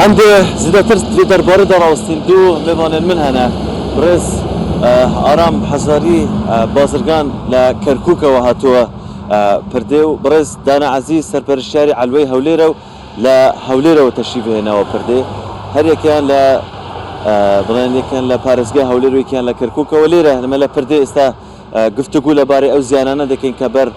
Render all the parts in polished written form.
Em dê zêdetir di derbarê de rawestîn. Du mêvanên min hene. Birêz Aram Hezarî bazirgan li Kerkûkewe hatiwe Pirdê û birêz Dana Ezîz serperiştyarê Elweyê Hewlêr e û li Hewlêrewe teşrîf hênawe Pirdê. Her yekeyan li bilên yekeyan li parêzgeha Hewlêr û yekeyan li Kerkûkewe lêre me li Pirdê êsta guftûgû li barê ew ziyanane dikin ke ber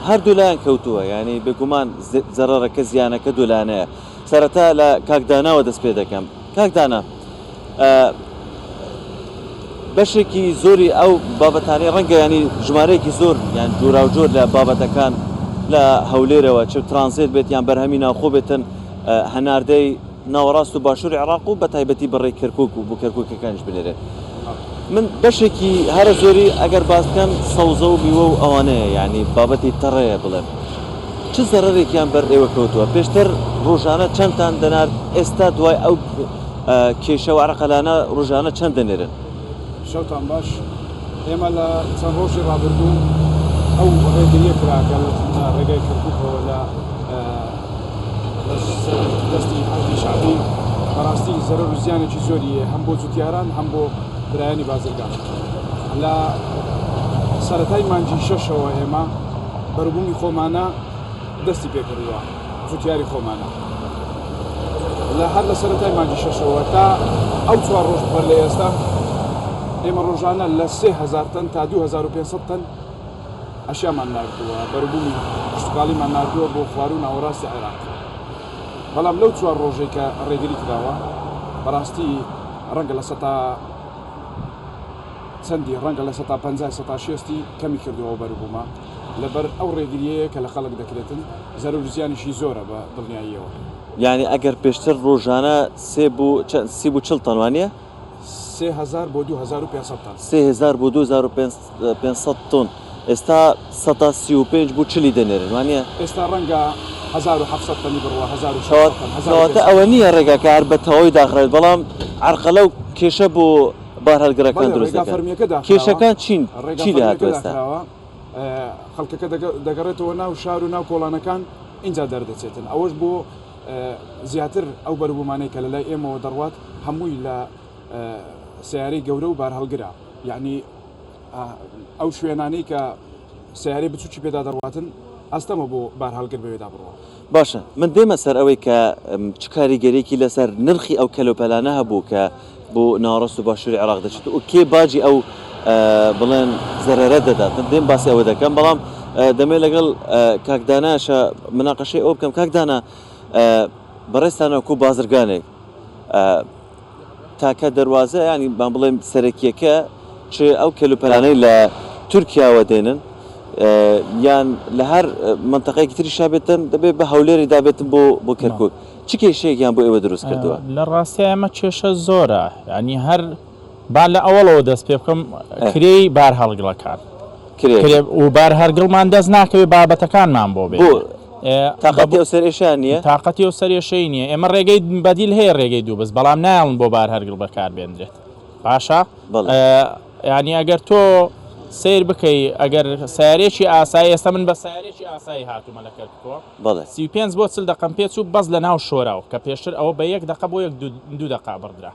Her du layan kewtûwe yanî bêguman zerareke ziyaneke du layane ye. Sereta li kak Dana we dest pê dekem. Kak Dana beşekî zorî ew babetanê renge yanî jimareyekî zor yan cûrawcûr li babetekan li Hewlêre we çi tranzêt bêt yan berhemî navxwe bêtin henardey Nawerast û başûrê Iraq û bi taybetî bi rê Kerkûk û bo Kerkûkekan jî binêre. Min beşekî here zorî eger bas bikem sewze û mîwe û ewane ye yanî babetê tere ye bilem. Çi zererêkiyan ber êwe kewtiwe? Pêştir rojane çend tan denard êsta dway ew kêşe û ereqelane rojane çend denêrin? Şewtan baş. Ême li çend rojê rabirdû ew rêgiriyê kira ke li rêgeyê Kerkûkê li li ser destî Heşdî Şe'bî bi rastî zerer û ziyanekî zorî ye hem bo cutyaran hem bo birayanî bazirgan. Li seretayî mancî şeşewe ême berûbûmî xomane destî pê kiriwa cutiyarî xomane. Li her li seretayî mancî şeşewe ta ew çwar roj ber lê êsta ême rojane li 3000 ten ta 2500 ten ئەشیامان ناردووە، بەروبوومی کشتوکاڵیمان ناردووە بۆ خواروو ناوەڕاستی عێراق، بەڵام لەو چوار ڕۆژەی کە ڕێگری کراوە بەڕاستی ڕەنگە لە سەتا چەندی ڕەنگە لە سەتا پەنجای سەتا شێستی کەمی کردووە ئەو بەروبوومە لەبەر ئەو ڕێگرییەیە کە لە خەڵک دەکرێتن زەرەر و زیانیشی زۆرە بە دڵنیاییەوە. یانی ئەگەر پێشتر ڕۆژانە سێ بۆ چەند سی بۆ 40 تەن وانیە؟ 3000 بۆ 2500 تەن. 3000 بۆ 2500 تۆن ئێستا سەتا 35 بۆ چلی دەنێرن وانیە؟ ئێستا ڕەنگە 1700 تەنی بڕوا 1600 تەن کەواتە 1500 ئەوە نییە ڕێگاکە هەر بە تەواوی داخرابێت بەڵام عەرقەلە و کێشە بۆ بارهەڵگرەکان بەڵێ دروست ڕێگا دەکات فەرمییەکە داخراوە کێشەکان چین ڕێگا چی لێ فەرمییەکە هاتووە ئێستا؟ داخراوە خەڵکەکە دەگەڕێتەوە ناو شار و ناو کۆڵانەکان ئینجا دەردەچێتن ئەوەش بۆ زیاتر ئەو بەروبوومانەی کە لەلای ئێمەوە دەڕوات هەمووی لە سەیارەی گەورە و بارهەڵگرە یعنی ئەو شوێنانەی کە سیارەی بچوکی پێدا دەڕواتن ئەستەمە بۆ بارهەڵگر بەوێدا بڕوا. باشە من دێمە سەر ئەوەی کە چ کاریگەریەکی لەسەر نرخی ئەو کەلوپەلانە هەبوو کە بۆ ناوەڕاست و باشووری عێراق دەچێت و کێ باجی ئەو بڵێن زەرەرە دەدات من دێم باسی ئەوە دەکەم بەڵام دەمێ لەگەڵ کاک داناشە مناقەشەی ئەوە بکەم کاک دانا بەڕێزتان وەکوو بازرگانێک تاکە دەروازە یانی با بڵێم سەرەکیەکە چ ئەو کەلوپەلانەی لە تورکیاوە دێنن یان لە هەر منتەقەیەکی تریشا بێتن دەبێت بە هەولێری دابێتن بۆ بۆ کەرکک چ کێشەیەکیان بۆ ئێوە دروست کردووە؟ لە ڕاستیا ئێمە کێشە زۆرە یانی هەر با لە ئەوەڵەوە دەست پێ بکەم کرێی بارهەڵگڵەکان کرێ و بارهەرگڵمان دەست ناکەوێت بابەتەکانمان بۆ بێ تاقەتی ئەو سەرئێشەیان نییە؟ تاقەتی ئەو سەرئێشەی نییە ئێمە ڕێگەی بەدیل هەیە ڕێگەی دووبز بەڵام نایەڵن بۆ بارهەرگڵ بەکاربێندرێت باشە یعنی ئەگەر تۆ سیر بکەی ئەگەر سیارێکی ئاسایی ئێستا من بە سیارێکی ئاسایی هاتوومە لە کەرکووکەوە بەڵێ 35 بۆ 40 دقم پێچوو بەس لە ناو شۆراو کە پێشتر ئەوە بە یەک دقە بۆ یەک دوو دقە بڕدرا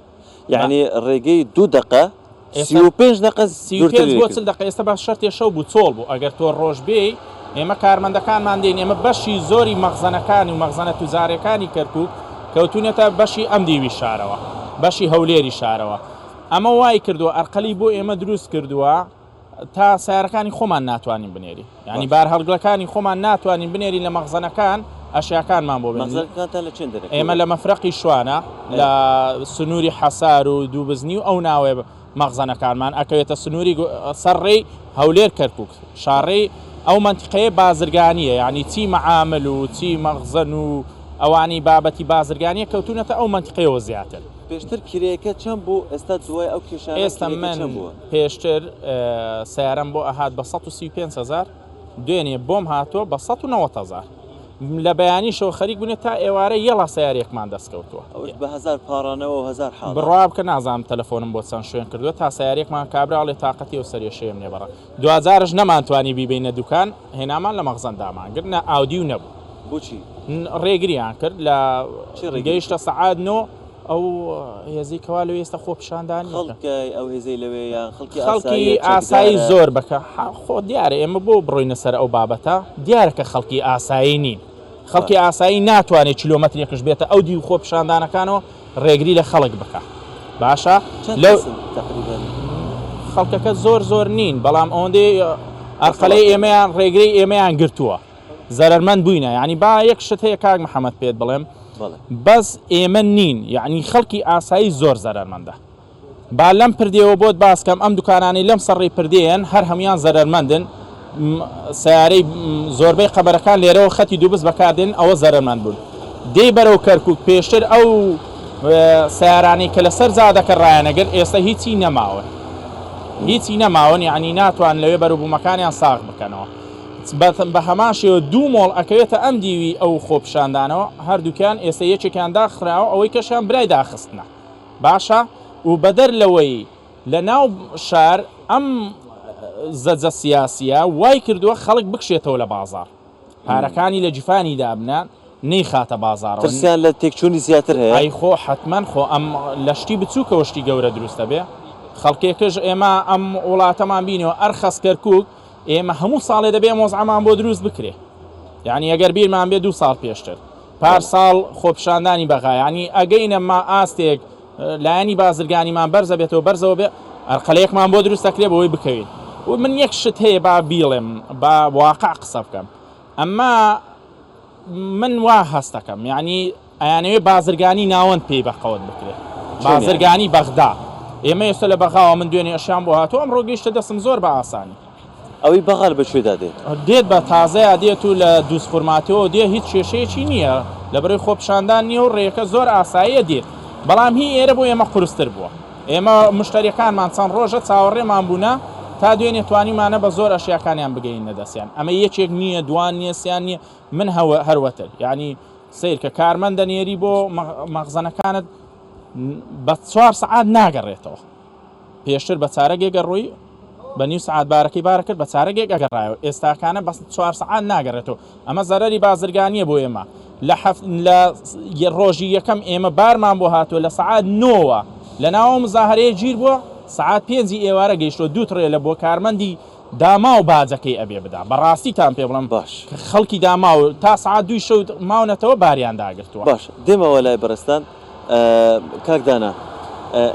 یعنی ڕێگەی دوو دقە 35 دقە 35 بۆ 40 دقە ئێستا بە شەرتێ شەو بوو چۆڵ بوو ئەگەر تۆ ڕۆژ بێی ئێمە کارمەندەکانمان دێن ئێمە بەشی زۆری مەخزەنەکانی و مەخزەنە توجارەکانی کەرکوک کەوتونەتە بەشی ئەم دیوی شارەوە بەشی هەولێری شارەوە ئەمە وای کردووە ئەرقەلی بۆ ئێمە دروست کردووە تا سیارەکانی خۆمان ناتوانین بنێری ینی بار هەڵگلەکانی خۆمان ناتوانین بنێری لە مەخزەنەکان ئەشیاکانمان بۆ بێنین ئێمە لە مەفرەقی شوانە لە سنووری حەسار و دووبزنی و ئەو ناوێ مەخزەنەکانمان ئەکەوێتە سنووری سەر ڕێی هەولێر کەرکوک شاڕێی ئەو مەنتیقەیە بازرگانیە یعنی چی مەعامل و چی مەخزەن و ئەوانی بابەتی بازرگانیە کەوتونەتە ئەو مەنتیقەیەوە زیاتر. پێشتر کرێیەکە چەند بوو ئێستا دوای ئەو کێشانە ئێستا کرێیەکە من چەند بووە؟ پێشتر سەیارەم بۆ ئەهات بە 135 هەزار دوێنێ بۆم هاتووە بە 190 هەزار لە بەیانیشەوە خەریک بوونێ تا ئێوارە یەڵا سەیارەیەکمان دەست کەوتووە. ئەوەش بە هەزار پاڕانەوە و هەزار حاڵە. بڕوا بکە نازانم تەلەفۆنم بۆ چەند شوێن کردووە تا سەیارەیەکمان کابرا ئەڵێ تاقەتی ئەو سەرێشەیەم نیە بەڕا دواجارش نەمانتوانی بیبەینە دوکان هێنامان لە مەخزەن دامان گرت نە ئاودیو نەبوو. بۆچی؟ ڕێگریان کرد لە گەیشتە سەعات نۆ ئەو هێزەی کەوا لەوێ ئێستا خۆپیشاندان خەڵکە ئەو هێزەی لەوێ یان خەڵکی خەڵکی ئاسایی زۆر بەکە خۆ دیارە ئێمە بۆ بڕۆینە سەر ئەو بابەتە دیارە کە خەڵکی ئاسایی نین خەڵکی ئاسایی ناتوانێت کیلۆمەترێکش بێتە ئەو دیو خۆپیشاندانەکانەوە ڕێگری لە خەڵک بکە باشە لەو تقریبا خەڵکەکە زۆر زۆر نین بەڵام ئەوەندەی ئەرقەلەی ئێمەیان ڕێگری ئێمەیان گرتووە زەرەرمەند بووینە یعنی با یەک شت هەیە کاک محەممەد پێت بڵێم بەس ئێمە نین یعنی خەڵکی ئاسایی زۆر زەرەرمەندە با لەم پردێوە بۆت باسکەم ئەم دوکانانەی لەم سەرڕی پردێن هەر هەمویان زەرەرمەندن سیارەی زۆربەی قەبەرەکان لێرەوە خەتی دووبز بەکاردێن ئەوە زەرەرمەند بوون دێی بەرەو کەرکک پێشتر ئەو سیارانەی کە لەسەر جادەکە ڕایانەگرت ئێستا هیچی نەماون هیچی نەماون یعنی ناتوان لەوێ بەروبوومەکانیان ساغ بکەنەوە بە هەمان شێوە دوو مۆڵ ئەکەوێتە ئەم دیوی ئەو خۆپیشاندانەوە هەردووکیان ئێستا یەکێکیان داخراوە ئەوەی کەشیان برای داخستنە باشە و بەدەر لەوەی لە ناو شار ئەم زەجە سیاسیە وای کردووە خەڵک بکشێتەوە لە بازاڕ پارەکانی لە جیفانی دابنە نەیخاتە بازاڕەوە. ترسیان لە تێکچوونی زیاتر هەیە؟ ئەی خۆ حەتمەن خۆ ئەم لە شتی بچووکەوە شتی گەورە دروست ئەبێ خەڵکێکش ئێمە ئەم وڵاتەمان بینیوە ئەرخەس کەرکوک ئێمە هەموو ساڵێ دەبێ ئەم وەزعەمان بۆ دروست بکرێ یعنی ئەگەر بیرمان بێ دوو ساڵ پێشتر پار ساڵ خۆپیشاندانی بەغا یعنی ئەگەینە ما ئاستێک لایەنی بازرگانیمان بەرزە بێتەوە بەرزەوە بێ ئەرقەلەیەکمان بۆ دروست دەکرێ بۆی بکەوین و من یەک شت هەیە با بیڵێم با واقع قسە بکەم ئەمە من وا هەستەکەم یعنی ئەیانەوێ بازرگانی ناوەند پێی بەقەوت بکرێت بازرگانی بەغدا ئێمە ئێستا لە بەغاوە من دوێنێ ئەشیان بۆ هاتوو ئەمڕۆ گەیشتە دەستم زۆر بە ئاسانی. ئەوەی بەغال بە کوێدا دێت؟ دێت بە تازەیا دێت و لە دووزخورماتەوە دێ هیچ کێشەیەکی نییە لەبەرەی خۆپیشاندان نییە و ڕێیەکە زۆر ئاساییە دێت بەڵام هی ئێرە بۆ ئێمە قورستر بووە ئێمە مشتەریەکانمان چەند ڕۆژە چاوەڕێمان بوونە تا دوێنێ توانیمانە بە زۆر ئەشیاکانیان بگەینە دەستیان ئەمە یەکێک نییە دوان نییە سیان نییە من هەروەتر یعنی سەیرکە کارمەند دەنێری بۆ مەخزەنەکانت بە چوار سەعات ناگەڕێتەوە پێشتر بە چارەگێک ئەڕۆی بە نیو سەعات بارەکەی بارە کرد بە چارەگێک ئەگەڕایەوە ئێستاکانە بەس چوار سەعات ناگەڕێتەوە ئەمە زەرەری بازرگانیە بۆ ئێمە لە حەف لە ڕۆژی یەکەم ئێمە بارمان بۆ هاتووە لە سەعات نۆوە لە ناوە مزاهرەیە گیر بووە سەعات پێنجی ئێوارە گەیشتووە دوو تڕێلە بۆ کارمەندی داماو باجەکەی ئەبێ بدا بەڕاستیتان پێ بڵێم باش. خەڵکی داماو تا سەعات دووی شەو ماونەتەوە باریان داگرتووە. باش دێمەوە لای بەڕێزتان کاک دانا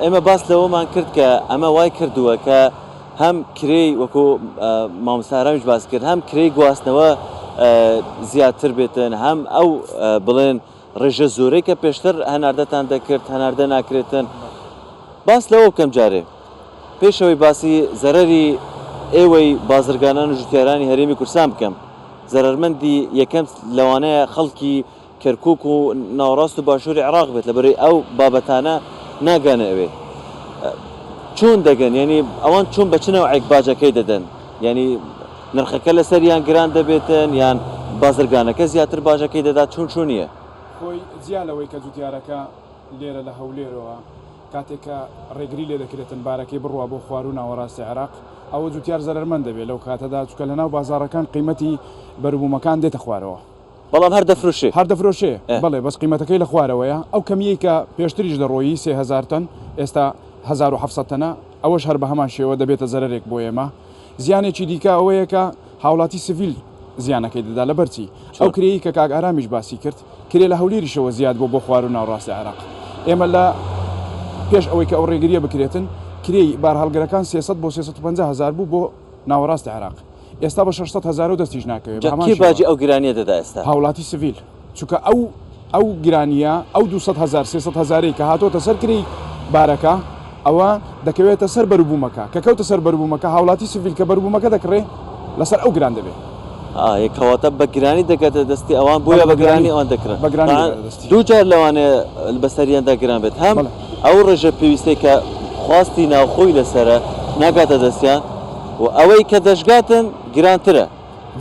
ئێمە باس لەوەمان کرد کە ئەمە وای کردووە کە هەم کرێی وەکو مامۆستا ئارامیش باس کرد هەم کرێی گواستنەوە زیاتر بێتن هەم ئەو بڵێن ڕێژە زۆرەی کە پێشتر هەناردەتان دەکرد هەناردە ناکرێتن باس لەوە بکەم جارێ پێش ئەوەی باسی زەرەری ئێوەی بازرگانان و جوتیارانی هەرێمی کوردستان بکەم، زەرەرمەندی یەکەم لەوانەیە خەڵکی کەرکوک و ناوەڕاست و باشووری عێراق بێت لەبەرەی ئەو بابەتانە ناگەنە ئەوێ. چۆن دەگەن؟ یانی ئەوان چۆن بە چ نەوعێک باجەکەی دەدەن؟ یانی نرخەکە لەسەریان گران دەبێتن یان بازرگانەکە زیاتر باجەکەی دەدات چۆن چۆنیە؟ خۆی جیا لەوەی کە جوتیارەکە لێرە لە هەولێرەوە کاتێک کە ڕێگری لێ دەکرێتن بارەکەی بڕوا بۆ خواروو ناوەڕاستی عێراق، ئەوە جوتیار زەرەرمەند دەبێت لەو کاتەدا، چونکە لەناو بازاڕەکان قیمەتی بەروبوومەکان دێتە خوارەوە. بەڵام هەر دەفرۆشێ. هەر دەفرۆشێ، بەڵێ، بەس قیمەتەکەی لە خوارەوەیە، ئەو کەمییەی کە پێشتریش دەڕۆیی 3000 تەن، ئێستا 1700 تەنە، ئەوەش هەر بەهەمان شێوە دەبێتە زەرەرێک بۆ ئێمە. زیانێکی دیکە ئەوەیە کە هاوڵاتی سڤیل زیانەکەی دەدا، لەبەرچی؟ ئەو کرێیەی کە کاک ئارامیش باسی کرد، کرێ لە هەولێریشەوە زیاد بووە بۆ خواروو ناوڕاستی عێراق. ئێمە لە پێش ئەوەی کە ئەو ڕێگرییە بکرێتن، کرێی بارهەڵگرەکان 300 بۆ 350 هەزار بوو بۆ ناوەڕاستی عێراق. ئێستا بە 600 هەزارەوە دەستیش ناکەوێت. بە جا هەمان کێ شێوە. باجی ئەو گرانییە دەدا ئێستا؟ هاوڵاتی سڤیل. چونکە ئەو ئەو گرانییە، ئەو 200 هەزار 300 هەزارەی کە هاتۆتە سەر کرێی بارەکە، ئەوە دەکەوێتە سەر بەروبوومەکە، کە کەوتە سەر بەروبوومەکە هاوڵاتی سڤیل کە بەروبوومەکە دەکڕێ لەسەر ئەو گران دەبێ. ئا کەواتە بە گرانی دەگاتە دەستی ئەوان بۆیە بەڵێ بە بە گرانی گرانی ئەوان دەکڕن. بە گرانی تەنها دەگاتە دەستی. دوو جار لەوانەیە بەسەریاندا گران بێت هەم بەڵێ. ئەو ڕێژە پێویستەی کە خواستی ناوخۆی لەسەرە ناگاتە دەستیان و ئەوەی کە دەشگاتن گرانترە.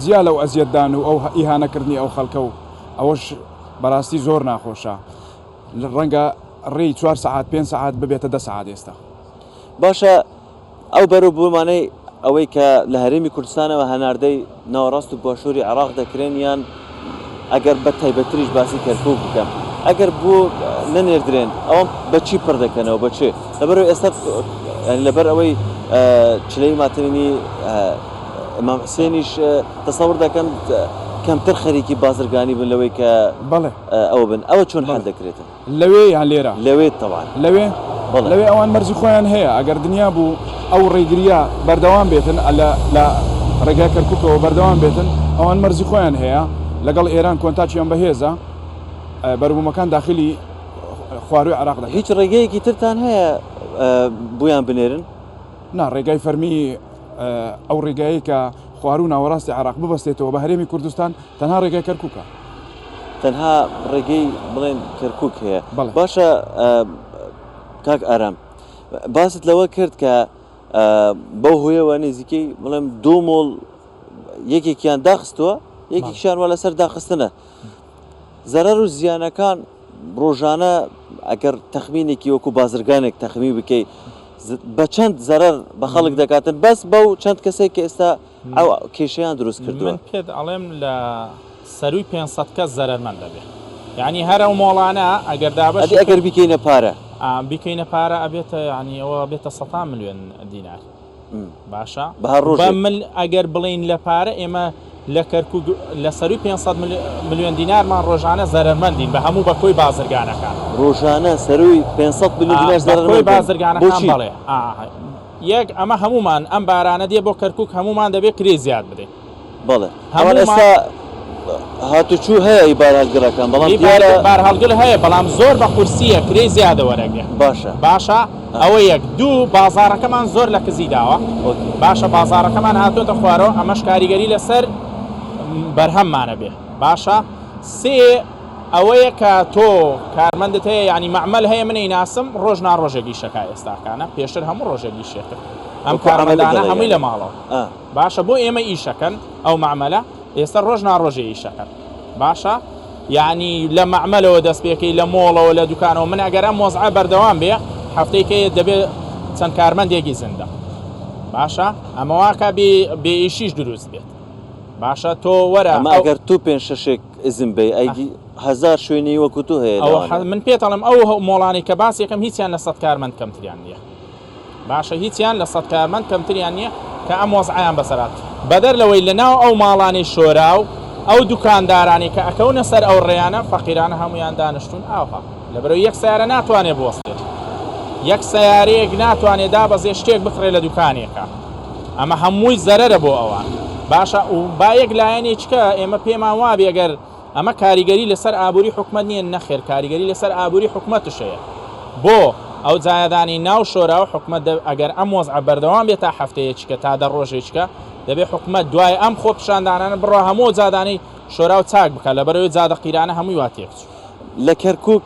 جیا لەو ئەزیەتدان و ئەو ئیهانەکردنی ئەو خەڵکە و ئەوەش بەڕاستی زۆر ناخۆشە. ڕەنگە ڕێی چوار سەعات پێنج سەعات ببێتە دە سەعات ئێستا. باشە ئەو بەروبوومانەی ئەوەی کە لە هەرێمی کوردستانەوە هەناردەی ناوەڕاست و باشووری عێراق دەکرێن یان ئەگەر بە تایبەتتریش باسی کەرکووک بکەم ئەگەر بۆ نەنێردرێن ئەوان بە چی پڕ دەکەنەوە بە چێ لەبەرئەوەی ئێستا یانی لەبەر ئەوەی چلەی ماتەمینی ئیمام حسێنیش تەسەور دەکەم کەمتر خەریکی بازرگانی بن لەوەی کە بەڵێ ئەوە بن ئەوە چۆن حەل دەکرێتن؟ لەوێ یان لێرە؟ لەوێ تەبعەن. لەوێ؟ بەڵێ. لەوێ ئەوان مەرجی خۆیان هەیە ئەگەر دنیا بوو ئەو ڕێگرییە بەردەوام بێتن لە لە ڕێگای کەرکووکەوە بەردەوام بێتن ئەوان مەرجی خۆیان هەیە لەگەڵ ئێران کۆنتاکیان بەهێزە بەروبوومەکان داخلی خوارووی عێراق دەکەن. هیچ ڕێگەیەکی ترتان هەیە بۆیان بنێرن؟ نا ڕێگای فەرمی ئەو ڕێگایەی کە خواروو ناوەڕاستی عێراق ببەستێتەوە بە هەرێمی کوردستان تەنها ڕێگای کەرکووکە. تەنها ڕێگەی بڵێن کەرکووک هەیە. باشە کاک ئارام باست لەوە کرد کە بەو هۆیەوە نزیکەی بڵێم دوو مۆڵ یەکێکیان داخستووە یەکێکیان وا لەسەر داخستنە زەرەر و زیانەکان ڕۆژانە ئەگەر تەخمینێکی وەکو بازرگانێک تەخمی بکەی بە چەند زەرەر بە خەڵک دەکاتن بەس بەو چەند کەسێک کە ئێستا ئەو کێشەیان دروست کردووە. من پێت ئەڵێم لە سەرووی 500 کەس زەرەرمەند دەبێ یعنی هەر ئەو مۆڵانە ئەگەر دابەشی ئەدی ئەگەر بیکەینە پارە؟ بیکەینە پارە ئەبێتە یعنی ئەوە بێتە سەتان ملیۆن دینار. باشە بە هەر ڕۆژێک. بە مل ئەگەر بڵێین لە پارە ئێمە لە کەرکوک لە سەرووی 500 ملیۆن دینارمان ڕۆژانە زەرەرمەندین بە هەموو بە کۆی بازرگانەکان. ڕۆژانە سەرووی 500 ملیۆن دینار بە کۆی زەرەرمەندن بازرگانەکان بۆچی؟ بەڵێ. یەک ئەمە هەموومان ئەم بارانە دێ بۆ کەرکوک هەموومان دەبێ کرێ زیاد بدەین. بەڵێ ئەوان ئێستا هاتوچوو هەیە ئی بارهەڵگرەکان بەڵام دیارە بارهەڵگر هەیە بەڵام زۆر بە قورسیە کرێی زیادە وەرەگرێ باشە باشە ئەوە یەک دوو بازاڕەکەمان زۆر لە کزی داوە باشە بازاڕەکەمان هاتۆتە خوارەوە ئەمەش کاریگەری لەسەر بەرهەممانە بێ باشە سێ ئەوەیە کە تۆ کارمەندت هەیە ینی مەعمل هەیە منەی ناسم ڕۆژ ناڕۆژێک ئیشەکە ئێستاکانە پێشتر هەموو ڕۆژێک ئیشێکرد ئەم کارمەندانە هەمووی لە ماڵەوە باشە بۆ ئێمە ئیشەکەن ئەو مەعمەلە ئێستا ڕۆژ نا ڕۆژێ ئیشەکەن باشە یعنی لە مەعمەلەوە دەست پێکەی لە مۆڵەوە لە دوکانەوە من ئەگەر ئەم وەزعە بەردەوام بێ هەفتەی کەیە دەبێ چەند کارمەندێکی زیندە باشە ئەمە واکە بێ بێ ئیشیش دروست بێت باشە تۆ وەرە ئەمە ئەگەر تو پێنج شەشێک ئیزن بەی ئەی هەزار شوێنی وەکو تو هەیە ئەوە من پێتەڵم ئەو مۆڵانەی کە باس یەکەم هیچیان لە سەد کارمەند کەمتریان نییە باشە هیچیان لە سەت کارمەند کەمتریان نیە کە ئەم وەزعەیان بەسەر هات بەدەر لەوەی لە ناو ئەو ماڵانەی شۆراو ئەو دوکاندارانەی کە ئەکەونە سەر ئەو ڕێیانە فەقیرانە هەموویان دانشتوون ئاوها لەبەرئەوەی یەک سەیارە ناتوانێ بوەستێت یەک سەیارەیەک ناتوانێ دابەزێ شتێک بکڕێ لە دوکانێکا ئەمە هەمووی زەرەرە بۆ ئەوان باشە و با یەک لایەنێکە ئێمە پێمان وابێ گەر ئەمە کاریگەری لەسەر ئابوری حکومەت نیە؟ نەخێر کاریگەری لەسەر ئابوری حکومەتش هەیە. بۆ؟ ئەو جایەدانی ناو شۆراو حکومەت دە ئەگەر ئەم وەزعە بەردەوام بێت تا هەفتەیەکیکە تا دە ڕۆژێکیکە دەبێ حکومەت دوای ئەم خۆپیشاندانانە بڕوا هەموو ئەو جادانەی شۆراو چاک بکات لەبەرئەوەی جادە قیرانە هەمووی وا تێکچوو. لە کەرکوک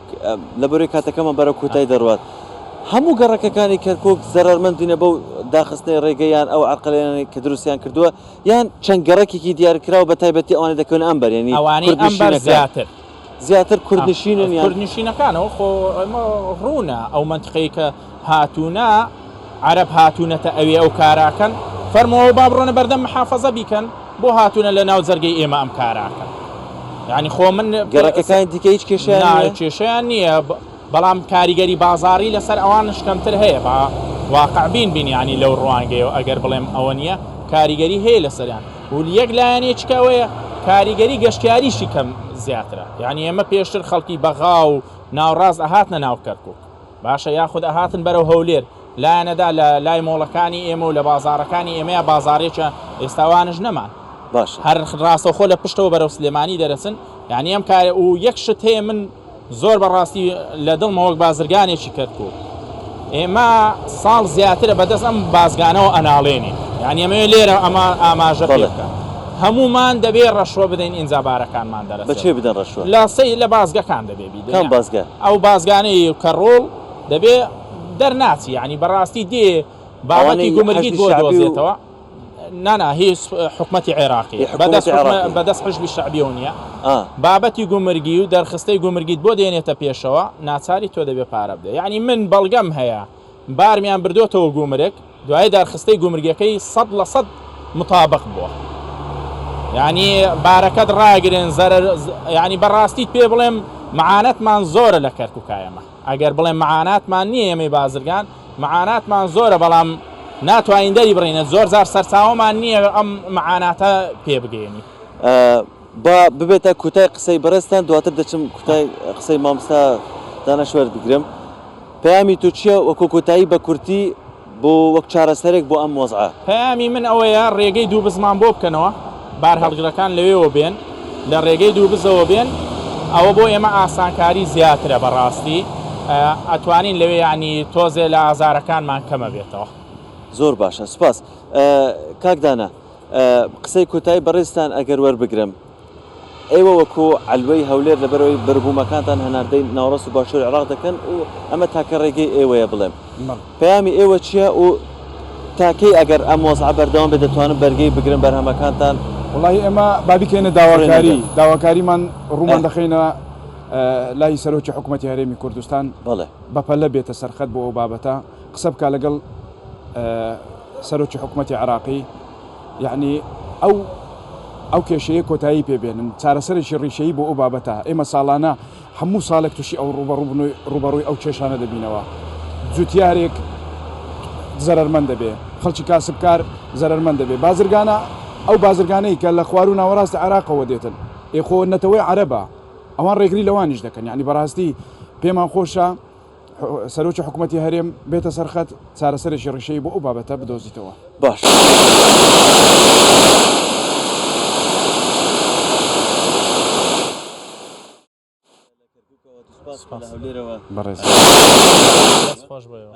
لەبەرەی کاتەکەمان بەرەو کۆتای دەڕوات هەموو گەڕەکەکانی کەرکوک زەرەرمەندینە بەو داخستنەی ڕێگە یان ئەو عەرقەلێنانەی کە دروستیان کردووە یان چەند گەڕەکێکی دیارکراو بە تایبەتی ئەوانەی دەکەونە ئەم بەر یانی ئەوانەی ئەم بەر کوردنشینەکان زیاتر. زیاتر کوردنشینن یان؟ کوردنشینەکانەوە خۆ ئەمە ڕوونە ئەو مەنتقەی کە هاتوونە عەرەب هاتوونەتە ئەوێ ئەو کاراکەن فەرمووە با بڕۆنە بەردەم محافەزە بیکەن بۆ هاتوونە لە ناو جەرگەی ئێمە ئەم کاراکەن یانی خۆ من گەڕەکەکانی دیکە هیچ کێشەیان نا نییە؟ کێشەیان نییە بەڵام کاریگەری بازاڕی لەسەر ئەوانش کەمتر هەیە با واقع بین بین یانی لەو ڕوانگەیەوە ئەگەر بڵێم ئەوە نییە کاریگەری هەیە لەسەریان و یەک لایەنێکی کە ئەوەیە کاریگەری گەشتیاریشی کەم زیاترە یانی ئێمە پێشتر خەڵکی بەغا و ناوڕاست ئەهاتنە ناو کەرکوک باشە یاخود ئەهاتن بەرەو هەولێر لایەنەدا لە لای مۆڵەکانی ئێمە و لە بازاڕەکانی ئێمەیا بازاڕێکە ئێستا وانش نەمان باشە هەر ڕاستەوخۆ لە پشتەوە بەرەو سلێمانی دەرەچن یانی ئەم کارە و یەک شت هەیە من زۆر بە ڕاستی لە دڵمە وەک بازرگانێکی کەرکوک ئێمە ساڵ زیاترە بەدەست ئەم بازگانەوە ئەناڵێنین یعنی ئەمەوێ لێرە ئەمە ئاماژە پێ بکەم هەموومان دەبێ ڕەشوە بدەین ئینجا بارەکانمان بە دەرەچێت چێ بدەن ڕەشوە؟ لە سەی لە بازگەکان دەبێ بیدەین کام بازگە؟ ئەو بازگانەی کە ڕۆڵ دەبێ دەرناچی یعنی بەڕاستی دێ بابەتی ئەوانەی گومرگیت حەشدی بۆ شەعبی و دۆزێتەوە نا نا هی حکومەتی عێراقیە هی بەدەست حکومەتی عێراقیە. بەدەست حزبی شەعبیەوە نییە ئا. بابەتی گومرگی و دەرخستەی گومرگیت بۆ دێنێتە پێشەوە ناچاری تۆ دەبێ پارە بدەی یعنی من بەڵگەم هەیە بارمیان بردۆتەوە گومرگ دوای دەرخستەی گومرگەکەی 100% مطابق بووە. یعنی بارەکەت ڕاگرن زەرەر یعنی بەڕاستیت پێ بڵێم معانەتمان زۆرە لە کەرکووکا ئێمە ئەگەر بڵێم معاناتمان نییە ئێمەی بازرگان معاناتمان زۆرە بەڵام ناتوانین دەری بڕینە زۆر زار سەرچاوەمان نییە ئەم معاناتە پێ بگەێنی. با ببێتە کوتای قسەی بەڕێزتان دواتر دەچم کوتای قسەی مامۆستا دانش وەربگرم پەیامی تو چییە وەکو کۆتایی بە کورتی بۆ وەک چارەسەرێک بۆ ئەم وەزعە؟ پەیامی من ئەوەیە ڕێگەی دووبزمان بۆ بکەنەوە بارهەڵگرەکان لەوێوە بێن لە ڕێگەی دووبزەوە بێن ئەوە بۆ ئێمە ئاسانکاری زیاترە بەڕاستی ئەتوانین لەوێ یانی تۆزێ لە ئازارەکانمان کەمە بێتەوە. زۆر باشە سوپاس کاک دانا قسەی کۆتایی بەڕێزتان ئەگەر وەربگرم ئێوە وەکو عەلوەی هەولێر لەبەرئەوەی بەروبوومەکانتان هەناردەی ناوەڕاست و باشووری عێراق دەکەن و ئەمە تاکە ڕێگەی ئێوەیە بڵێم پەیامی ئێوە چییە و تا کەی ئەگەر ئەم وەزعە بەردەوام بێت دەتوانن بەرگەی بگرن بەرهەمەکانتان وەڵاهی ئێمە با بیکەینە داواکاری داواکاریمان ڕوومان دەخەینە لای سەرۆکی حکوومەتی هەرێمی کوردستان بەڵێ بەپەلە بێتە سەرخەت بۆ ئەو بابەتە قسە بکا لەگەڵ سەرۆکی حکوومەتی عێراقی یەعنی ئەو ئەو کێشەیە کۆتایی پێ بێنن، چارەسەرێکی ڕیشەیی بۆ ئەو بابەتە، ئێمە ساڵانە هەموو ساڵێک تووشی ئەو ڕووبەڕوو ڕووبەڕووی ئەو کێشانە دەبینەوە، جووتیارێک زەرەرمەند دەبێ، خەڵکی کاسبکار زەرەرمەند دەبێ، بازرگانە ئەو بازرگانەی کە لە خواروو ناوەڕاستی عێراقەوە دێتن، ئێ خۆ نەتەوەی عەرەبە، ئەوان ڕێگری لەوانیش دەکەن، یەعنی بەڕاستی پێمان خۆشە سەرۆکی حکومەتی هەرێم بێتە سەر خەت چارەسەرێکی ڕیشەیی بۆ ئەو بابەتە بدۆزیتەوە. باش. سپاس. لە هەولێرەوە. بەڕێز. دەست خۆش بۆ ئێوە.